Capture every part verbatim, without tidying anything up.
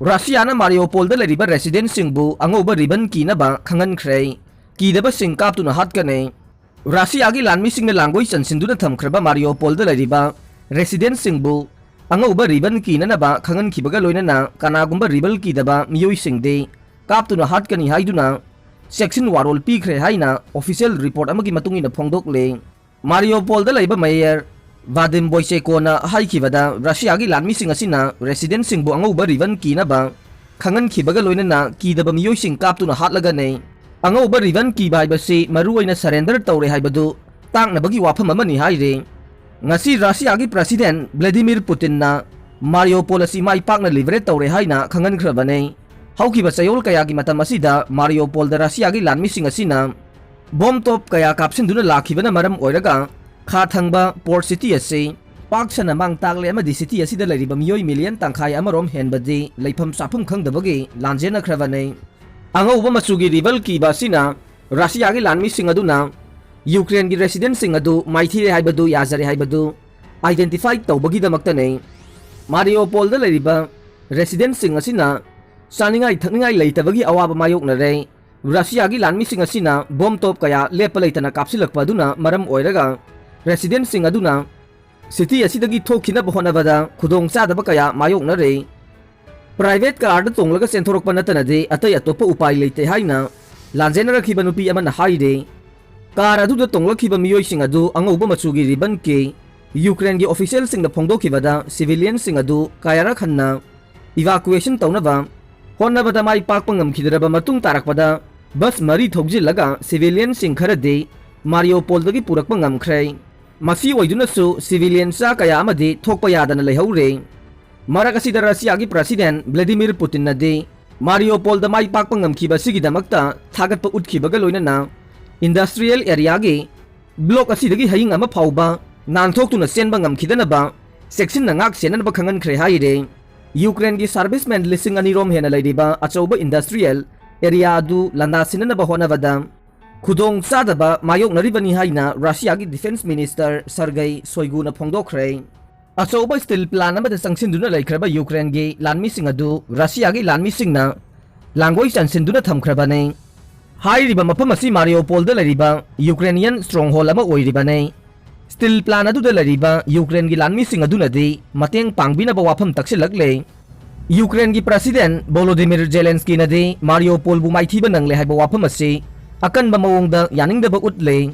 ꯔꯁꯤꯌꯥꯅ ꯃꯥꯔꯤꯌꯣꯄꯣꯜꯗ ꯂꯩꯔꯤꯕ ꯔꯦꯁꯤꯗꯦꯟꯠꯁꯤꯡꯕꯨ ꯑꯉꯧꯕ ꯔꯤꯕꯟ ꯀꯤꯅꯕ ꯈꯪꯍꯟꯈ꯭ꯔꯦ꯫ ꯀꯤꯗꯕꯁꯤꯡ ꯀꯥꯞꯇꯨꯅ ꯍꯥꯠꯀꯅꯤ꯫ ꯔꯁꯤꯌꯥꯒꯤ ꯂꯥꯟꯃꯤꯁꯤꯡꯅ ꯂꯥꯡꯒꯣꯏ ꯆꯟꯁꯤꯟꯗꯨꯅ ꯊꯝꯈ꯭ꯔꯕ ꯃꯥꯔꯤꯌꯣꯄꯣꯜꯗ ꯂꯩꯔꯤꯕ ꯔꯦꯁꯤꯗꯦꯟꯠꯁꯤꯡꯕꯨ ꯑꯉꯧꯕ ꯔꯤꯕꯟ ꯀꯤꯅꯅꯕ ꯈꯪꯍꯟꯈꯤꯕꯒ ꯂꯣꯏꯅꯅ ꯀꯅꯥꯒꯨꯝꯕ ꯔꯤꯕꯟ ꯀꯤꯗꯕ ꯃꯤꯑꯣꯏꯁꯤꯡꯗꯤ ꯀꯥꯞꯇꯨꯅ ꯍꯥꯠꯀꯅꯤ ꯍꯥꯏꯗꯨꯅ ꯆꯦꯛꯁꯤꯟ ꯋꯥꯔꯣꯜ ꯄꯤꯈ꯭ꯔꯦ ꯍꯥꯏꯅ ꯑꯣꯐꯤꯁꯤꯌꯦꯜ ꯔꯤꯄꯣꯔꯠ ꯑꯃꯒꯤ ꯃꯇꯨꯡ ꯏꯟꯅ ꯐꯣꯡꯗꯣꯛꯂꯦ꯫ ꯃꯥꯔꯤꯌꯣꯄꯣꯜꯗ ꯂꯩꯕ ꯃꯦꯌꯔ ꯚꯥꯗꯤꯝ ꯕꯣꯏꯆꯦꯀꯣꯅ ꯍꯥꯏꯈꯤꯕꯗ, ꯔꯁꯤꯌꯥꯒꯤ ꯂꯥꯟꯃꯤꯁꯤꯡ ꯑꯁꯤꯅ ꯔꯦꯁꯤꯗꯦꯟꯠꯁꯤꯡꯕꯨ ꯑꯉꯧꯕ ꯔꯤꯕꯟ ꯀꯤꯅꯕ ꯈꯪꯍꯟꯈꯤꯕꯒ ꯂꯣꯏꯅꯅ ꯀꯤꯗꯕ ꯃꯤꯑꯣꯏꯁꯤꯡ ꯀꯥꯞꯇꯨꯅ ꯍꯥꯠꯂꯒꯅꯤ꯫ ꯑꯉꯧꯕ ꯔꯤꯕꯟ ꯀꯤꯕ ꯍꯥꯏꯕꯁꯤ ꯃꯔꯨꯑꯣꯏꯅ ꯁꯔꯦꯟꯗꯔ ꯇꯧꯔꯦ ꯍꯥꯏꯕꯗꯨ ꯇꯥꯛꯅꯕꯒꯤ ꯋꯥꯐꯝ ꯑꯃꯅꯤ ꯍꯥꯏꯔꯤ꯫ ꯉꯁꯤ ꯔꯁꯤꯌꯥꯒꯤ ꯄ꯭ꯔꯁꯤꯗꯦꯟꯠ ꯚ꯭ꯂꯥꯗꯤꯃꯤꯔ ꯄꯨꯇꯤꯟꯅ ꯃꯥꯔꯤꯌꯣꯄꯣꯜ ꯑꯁꯤ ꯃꯥꯏ ꯄꯥꯛꯅ ꯂꯤꯕꯔꯦꯠ ꯇꯧꯔꯦ ꯍꯥꯏꯅ ꯈꯪꯍꯟꯈ꯭ꯔꯕꯅꯤ꯫ ꯍꯧꯈꯤꯕ ꯆꯌꯣꯜ ꯀꯌꯥꯒꯤ ꯃꯇꯝ ꯑꯁꯤꯗ ꯃꯥꯔꯤꯌꯣꯄꯣꯜꯗ ꯔꯁꯤꯌꯥꯒꯤ ꯂꯥꯟꯃꯤꯁꯤꯡ ꯑꯁꯤꯅ ꯕꯣꯝ ꯇꯣꯞ ꯀꯌꯥ ꯀꯥꯞꯁꯤꯟꯗꯨꯅ ꯂꯥꯛꯈꯤꯕꯅ ꯃꯔꯝ ꯑꯣꯏꯔꯒ ꯈꯥ ꯊꯪꯕ ꯄꯣꯔꯠ ꯁꯤꯇꯤ ꯑꯁꯤ ꯄꯥꯛ ꯁꯟꯅ ꯃꯥꯡ ꯇꯥꯛꯂꯦ ꯑꯃꯗꯤ ꯁꯤꯇꯤ ꯑꯁꯤꯗ ꯂꯩꯔꯤꯕ ꯃꯤꯑꯣꯏ ꯃꯤꯂꯤꯌꯟ ꯇꯪꯈꯥꯏ ꯑꯃꯔꯣꯝ ꯍꯦꯟꯕꯗꯤ ꯂꯩꯐꯝ ꯆꯥꯐꯝ ꯈꯪꯗꯕꯒꯤ ꯂꯥꯟꯖꯦꯟꯅꯈ꯭ꯔꯕꯅꯤ꯫ ꯑꯉꯧꯕ ꯃꯆꯨꯒꯤ ꯔꯤꯕꯟ ꯀꯤꯕ ꯑꯁꯤꯅ ꯔꯁꯤꯌꯥꯒꯤ ꯂꯥꯟꯃꯤꯁꯤꯡ ꯑꯗꯨꯅ ꯌꯨꯀ꯭ꯔꯦꯟꯒꯤ ꯔꯦꯁꯤꯗꯦꯟꯠꯁꯤꯡ ꯑꯗꯨ ꯃꯥꯏꯊꯤꯔꯦ ꯍꯥꯏꯕꯗꯨ ꯌꯥꯖꯔꯦ ꯍꯥꯏꯕꯗꯨ ꯑꯥꯏꯗꯦꯟꯇꯤꯐꯥꯏ ꯇꯧꯕꯒꯤꯗꯃꯛꯇꯅꯤ꯫ ꯃꯥꯔꯤꯌꯣꯄꯣꯜꯗ ꯂꯩꯔꯤꯕ ꯔꯦꯁꯤꯗꯦꯟꯠꯁꯤꯡ ꯑꯁꯤꯅ ꯆꯥꯅꯤꯡꯉꯥꯏ ꯊꯛꯅꯤꯡꯉꯥꯏ ꯂꯩꯇꯕꯒꯤ ꯑꯋꯥꯕ ꯃꯥꯌꯣꯛꯅꯔꯦ꯫ ꯔꯁꯤꯌꯥꯒꯤ ꯂꯥꯟꯃꯤꯁꯤꯡ ꯑꯁꯤꯅ ꯕꯣꯝ ꯇꯣꯞ ꯀꯌꯥ ꯂꯦꯞꯄ ꯂꯩꯇꯅ ꯀꯥꯞꯁꯤꯜꯂꯛꯄ ꯑꯗꯨꯅ ꯃꯔꯝ ꯑꯣꯏꯔꯒ ꯔꯦꯁꯤꯗꯦꯟꯠꯁꯤꯡ ꯑꯗꯨꯅ ꯁꯤꯇꯤ ꯑꯁꯤꯗꯒꯤ ꯊꯣꯛꯈꯤꯅꯕ ꯍꯣꯠꯅꯕꯗ ꯈꯨꯗꯣꯡꯆꯥꯗꯕ ꯀꯌꯥ ꯃꯥꯌꯣꯛꯅꯔꯦ꯫ ꯄ꯭ꯔꯥꯏꯚꯦꯠ ꯀꯥꯔꯗ ꯇꯣꯡꯂꯒ ꯆꯦꯟꯊꯣꯔꯛꯄ ꯅꯠꯇꯅꯗꯤ ꯑꯇꯩ ꯑꯇꯣꯞꯄ ꯎꯄꯥꯏ ꯂꯩꯇꯦ ꯍꯥꯏꯅ ꯂꯥꯟꯖꯦꯟꯅꯔꯛꯈꯤꯕ ꯅꯨꯄꯤ ꯑꯃꯅ ꯍꯥꯏꯔꯤ꯫ ꯀꯥꯔ ꯑꯗꯨꯗ ꯇꯣꯡꯂꯛꯈꯤꯕ ꯃꯤꯑꯣꯏꯁꯤꯡ ꯑꯗꯨ ꯑꯉꯧꯕ ꯃꯆꯨꯒꯤ ꯔꯤꯕꯟ ꯀꯤ ꯌꯨꯀ꯭ꯔꯦꯟꯒꯤ ꯑꯣꯐꯤꯁꯤꯌꯦꯜꯁꯤꯡꯅ ꯐꯣꯡꯗꯣꯛꯈꯤꯕꯗ ꯁꯤꯚꯤꯂꯤꯌꯟꯁꯤꯡ ꯑꯗꯨ ꯀꯌꯥꯔꯛ ꯍꯟꯅ ꯏꯚꯥꯀꯨꯋꯦꯁꯟ ꯇꯧꯅꯕ ꯍꯣꯠꯅꯕꯗ ꯃꯥꯏ ꯄꯥꯛꯄ ꯉꯝꯈꯤꯗ꯭ꯔꯕ ꯃꯇꯨꯡ ꯇꯥꯔꯛꯄꯗ ꯕꯁ ꯃꯔꯤ ꯊꯧꯖꯤꯜꯂꯒ ꯁꯤꯚꯤꯂꯤꯌꯟꯁꯤꯡ ꯈꯔꯗꯤ ꯃꯥꯔꯤꯌꯣꯄꯣꯜꯗꯒꯤ ꯄꯨꯔꯛꯄ ꯉꯝꯈ꯭ꯔꯦ꯫ ꯃꯁꯤ ꯑꯣꯏꯗꯨꯅꯁꯨ ꯁꯤꯚꯤꯂꯤꯌꯟ ꯆꯥ ꯀꯌꯥ ꯑꯃꯗꯤ ꯊꯣꯛꯄ ꯌꯥꯗꯅ ꯂꯩꯍꯧꯔꯦ꯫ ꯃꯔꯛ ꯑꯁꯤꯗ ꯔꯁꯤꯌꯥꯒꯤ ꯄ꯭ꯔꯁꯤꯗꯦꯟꯠ ꯚ꯭ꯂꯥꯗꯤꯃꯤꯔ ꯄꯨꯇꯤꯟꯅꯗꯤ ꯃꯥꯔꯤꯌꯣꯄꯣꯜꯗ ꯃꯥꯏ ꯄꯥꯛꯄ ꯉꯝꯈꯤꯕ ꯑꯁꯤꯒꯤꯗꯃꯛꯇ ꯊꯥꯒꯠꯄ ꯎꯠꯈꯤꯕꯒ ꯂꯣꯏꯅꯅ ꯏꯟꯗꯁꯇ꯭ꯔꯤꯌꯦꯜ ꯑꯦꯔꯤꯌꯥꯒꯤ ꯕ꯭ꯂꯣꯛ ꯑꯁꯤꯗꯒꯤ ꯍꯌꯤꯡ ꯑꯃ ꯐꯥꯎꯕ ꯅꯥꯟꯊꯣꯛꯇꯨꯅ ꯆꯦꯟꯕ ꯉꯝꯈꯤꯗꯅꯕ ꯆꯦꯛꯁꯤꯟꯅ ꯉꯥꯛ ꯁꯦꯟꯅꯅꯕ ꯈꯪꯍꯟꯈ꯭ꯔꯦ ꯍꯥꯏꯔꯦ꯫ ꯌꯨꯀ꯭ꯔꯦꯟꯒꯤ ꯁꯥꯔꯚꯤꯁꯃꯦꯟ ꯂꯤꯁꯤꯡ ꯑꯅꯤ ꯔꯣꯝ ꯍꯦꯟꯅ ꯂꯩꯔꯤꯕ ꯑꯆꯧꯕ ꯏꯟꯗꯁꯇ꯭ꯔꯤꯌꯦꯜ ꯑꯦꯔꯤꯌꯥ ꯑꯗꯨ ꯂꯥꯟꯗꯥꯁꯤꯟꯅꯅꯕ ꯍꯣꯠꯅꯕꯗ ꯈꯨꯗꯣꯡ ꯆꯥꯗꯕ ꯃꯥꯌꯣꯛꯅꯔꯤꯕꯅꯤ ꯍꯥꯏꯅ ꯔꯁꯤꯌꯥꯒꯤ ꯗꯤꯐꯦꯟꯁ ꯃꯤꯅꯤꯁꯇꯔ ꯁꯔꯒꯩ ꯁꯣꯏꯒꯨꯅ ꯐꯣꯡꯗꯣꯛꯈ꯭ꯔꯦ꯫ ꯑꯆꯧꯕ steel plant ꯑꯃꯗ ꯆꯪꯁꯤꯟꯗꯨꯅ ꯂꯩꯈ꯭ꯔꯕ ꯌꯨꯀ꯭ꯔꯦꯟꯒꯤ ꯂꯥꯟꯃꯤꯁꯤꯡ ꯑꯗꯨ ꯔꯁꯤꯌꯥꯒꯤ ꯂꯥꯟꯃꯤꯁꯤꯡꯅ ꯂꯥꯡꯒꯣꯏ ꯆꯟꯁꯤꯟꯗꯨꯅ ꯊꯝꯈ꯭ꯔꯕꯅꯤ꯫ ꯍꯥꯏꯔꯤꯕ ꯃꯐꯝ ꯑꯁꯤ ꯃꯥꯔꯤꯌꯣꯄꯣꯜꯗ ꯂꯩꯔꯤꯕ ꯌꯨꯀ꯭ꯔꯦꯅꯤꯌꯟ stronghold ꯑꯃ ꯑꯣꯏꯔꯤꯕꯅꯤ꯫ Steel plant ꯑꯗꯨꯗ ꯂꯩꯔꯤꯕ ꯌꯨꯀ꯭ꯔꯦꯟꯒꯤ ꯂꯥꯟꯃꯤꯁꯤꯡ ꯑꯗꯨꯅꯗꯤ ꯃꯇꯦꯡ ꯄꯥꯡꯕꯤꯅꯕ ꯋꯥꯐꯝ ꯇꯛꯁꯤꯜꯂꯛꯂꯦ꯫ ꯌꯨꯀ꯭ꯔꯦꯟꯒꯤ President ꯚꯣꯂꯣꯗꯤꯃꯤꯔ ꯖꯦꯂꯦꯟꯁꯀꯤꯅꯗꯤ ꯃꯥꯔꯤꯌꯣꯄꯣꯜꯕꯨ ꯃꯥꯏꯊꯤꯕ ꯅꯪꯂꯦ ꯍꯥꯏꯕ ꯋꯥꯐꯝ ꯑꯁꯤ ꯑꯀꯟꯕ ꯃꯑꯣꯡꯗ ꯌꯥꯅꯤꯡꯗꯕ ꯎꯠꯂꯦ꯫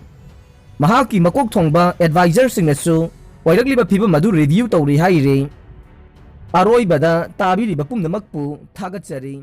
ꯃꯍꯥꯛꯀꯤ ꯃꯀꯣꯛ ꯊꯣꯡꯕ advisorꯁꯤꯡꯅꯁꯨ ꯑꯣꯏꯔꯛꯂꯤꯕ ꯐꯤꯕꯝ ꯑꯗꯨ review ꯇꯧꯔꯤ ꯍꯥꯏꯔꯤ꯫ ꯑꯔꯣꯏꯕꯗ ꯇꯥꯕꯤꯔꯤꯕ ꯄꯨꯝꯅꯃꯛꯄꯨ ꯊꯥꯒꯠꯆꯔꯤ꯫